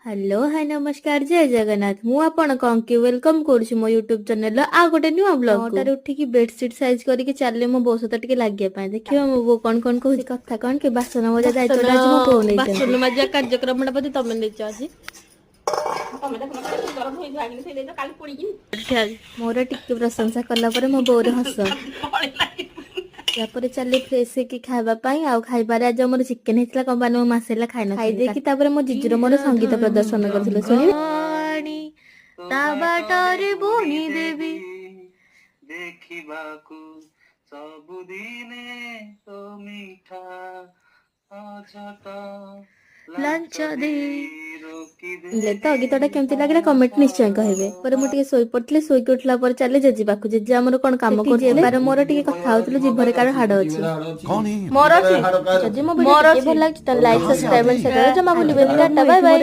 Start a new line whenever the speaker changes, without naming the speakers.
Hello, high, ନମସ୍କାର, ଜୟ ଜଗନ୍ନାଥ। ମୁଁ ଆପଣଙ୍କ ଅଙ୍କି welcome କରୁଛି ମୋ ୟୁଟ୍ୟୁବ ଚ୍ୟାନେଲର ଆଉ ଗୋଟେ ନୂଆ ବ୍ଲଗ। 9ଟାରେ ଉଠିକି ବେଡସିଟ୍ ସାଇଜ କରିକି ଚାଲିଲେ ମୋ ବୋଉ ସହିତ ଟିକେ ଲାଗିବା ପାଇଁ। ଦେଖିବା ମୋ ବୋଉ କଣ କଣ କହୁଛି। କଥା କଣ କି, ବାସନ ମଜା ଦାୟିତ୍ୱଟା ଆଜି ମୋ ବୋଉ ନେଇଛନ୍ତି।
ବାସନ ମାଜିବା କାର୍ଯ୍ୟକ୍ରମଟା ବୋଧେ ତମେ ନେଇଛ ଆଜି।
ତମେ ଦେଖୁନ, ଗରମ ହେଇଯିବ ଆଗିନି ସେଇ ଦେଇଛ କାଲି ପୋଡିକି।
ମୋର ଟିକେ ପ୍ରଶଂସା କଲା ପରେ ମୋ ବୋଉର ହସ। ତାପରେ ଚାଲି ଫ୍ରେଶ ହେଇକି ଖାଇବା ପାଇଁ। ଆଉ ଖାଇବାରେ ଆଜି ଆମର ଚିକେନ ହେଇଥିଲା। କଣ ପାଇଁ, ମୁଁ ମାସେ ହେଲା ଖାଇନ। ଖାଇଦେଇକି ତାପରେ ମୋ ଜିଜୁର ମୋର ସଙ୍ଗୀତ ପ୍ରଦର୍ଶନ କରିଥିଲୁ, ଶୁଣିବେ।
ତା ବାଟରେ ବୁଣି ଦେବି।
ଦେଖିବାକୁ ସବୁଦିନେ ତୋ ମିଠା ଝଟ।
ଲାଞ୍ଚ ଦେଇ
ହେଲେ ତ ଗୀତଟା କେମିତି ଲାଗିଲା, କମେଣ୍ଟ ନିଶ୍ଚୟ କହିବେ। ପରେ ମୁଁ ଟିକେ ଶୋଇ ପଡିଥିଲି। ଶୋଇକି ଉଠିଲା ପରେ ଚାଲି ଜେଜେ ପାଖକୁ। ଜେଜେ ଆମର କଣ କାମ କରୁଥିଲେ, ତାର ମୋର ଟିକେ କଥା ହଉଥିଲୁ। ଜିଭରେ କାର ହାଡ ଅଛି?
ମୋର ଅଛି।
ଯଦି ମୋ ଭିଡିଓ ଟିକେ ଭଲ ଲାଗୁଛି, ତାହେଲେ ଲାଇକ୍, ସବସ୍କ୍ରାଇବ, ସେୟାର ଜମା ଭୁଲିବେନି। Tata, bye bye.